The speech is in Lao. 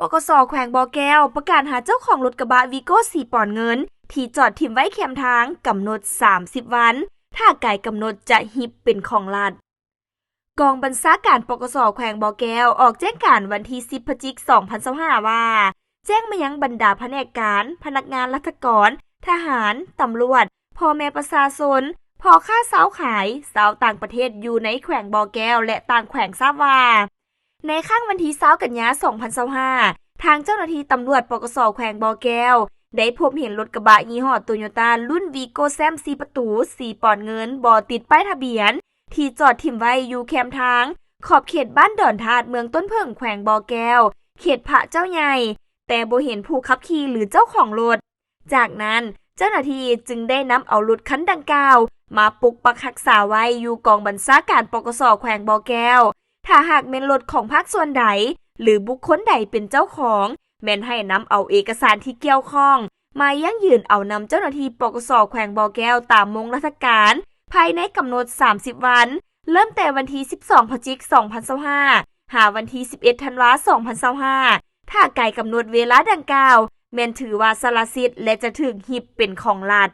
ປກສ ແຂວງບໍ່ແກ້ວ ປະກາດຫາເຈົ້າຂອງລົດກະບະວີໂກ້ສີປອນເງິນ ທີ່ຈອດຖິ້ມໄວ້ແຄມທາງ ກຳນົດສາມສິບວັນ, ຖ້າກາຍກຳນົດຈະຮິບເປັນຂອງລັດ. ກອງບັນຊາການ ປກສ ແຂວງບໍ່ແກ້ວ ອອກແຈ້ງການວັນທີສິບ ພະຈິກ ສອງພັນຊາວຫ້າ ວ່າ ແຈ້ງມາຍັງບັນດາພະແນກການ, ພະນັກງານລັດຖະກອນ, ທະຫານ, ຕຳຫຼວດ, ພໍ່ແມ່ປະຊາຊົນ, ພໍ່ຄ້າຊາວຂາຍ, ຊາວຕ່າງປະເທດຢູ່ໃນແຂວງບໍ່ແກ້ວ ແລະ ຕ່າງແຂວງຊາບວ່າ ໃນຄ້າງວັນທີຊາວ ກັນຍາ ສອງພັນຊາວຫ້າ ທາງເຈົ້າໜ້າທີ່ຕຳຫຼວດ ປກສ ແຂວງບໍ່ແກ້ວ ໄດ້ພົບເຫັນລົດກະບະຍີ່ຫໍ້ໂຕໂຍຕ້າ ລຸ້ນວີໂກ້ແຊມສີ່ປະຕູ ສີປອນເງິນ ບໍ່ຕິດປ້າຍທະບຽນ ທີ່ຈອດຖິ້ມໄວ້ຢູ່ແຄມທາງ ຂອບເຂດບ້ານດອນທາດ ເມືອງຕົ້ນເຜິ້ງ ແຂວງບໍ່ແກ້ວ ເຂດພະເຈົ້າໃຫຍ່ ແຕ່ບໍ່ເຫັນຜູ້ຂັບຂີ່ ຫຼື ເຈົ້າຂອງລົດ. ຈາກນັ້ນ ເຈົ້າໜ້າທີ່ຈຶ່ງໄດ້ນຳເອົາລົດຄັນດັ່ງກ່າວ ມາປົກປັກຮັກສາໄວ້ຢູ່ກອງບັນຊາການ ປກສ ແຂວງບໍ່ແກ້ວ. ຖ້າຫາກແມ່ນລົດຂອງພາກສ່ວນໃດ ຫຼື ບຸກຄົນໃດເປັນເຈົ້າຂອງ, ແມ່ນໃຫ້ນຳເອົາເອກະສານທີ່ກ່ຽວຂ້ອງ ມາຢັ້ງຢືນເອົານຳເຈົ້າໜ້າທີ່ ປກສ ແຂວງບໍ່ແກ້ວ ຕາມໂມງລາຊະການ ພາຍໃນກຳນົດສາມສິບວັນ, ເລີ່ມແຕ່ວັນທີສິບສອງ ພະຈິກ ສອງພັນຊາວຫ້າ ຫາວັນທີສິບເອັດ ທັນວາ ສອງພັນຊາວຫ້າ. ຖ້າກາຍກຳນົດເວລາດັ່ງກ່າວ ແມ່ນຖືວ່າສະລະສິດ ແລະ ຈະຖືກຮິບເປັນຂອງລັດ.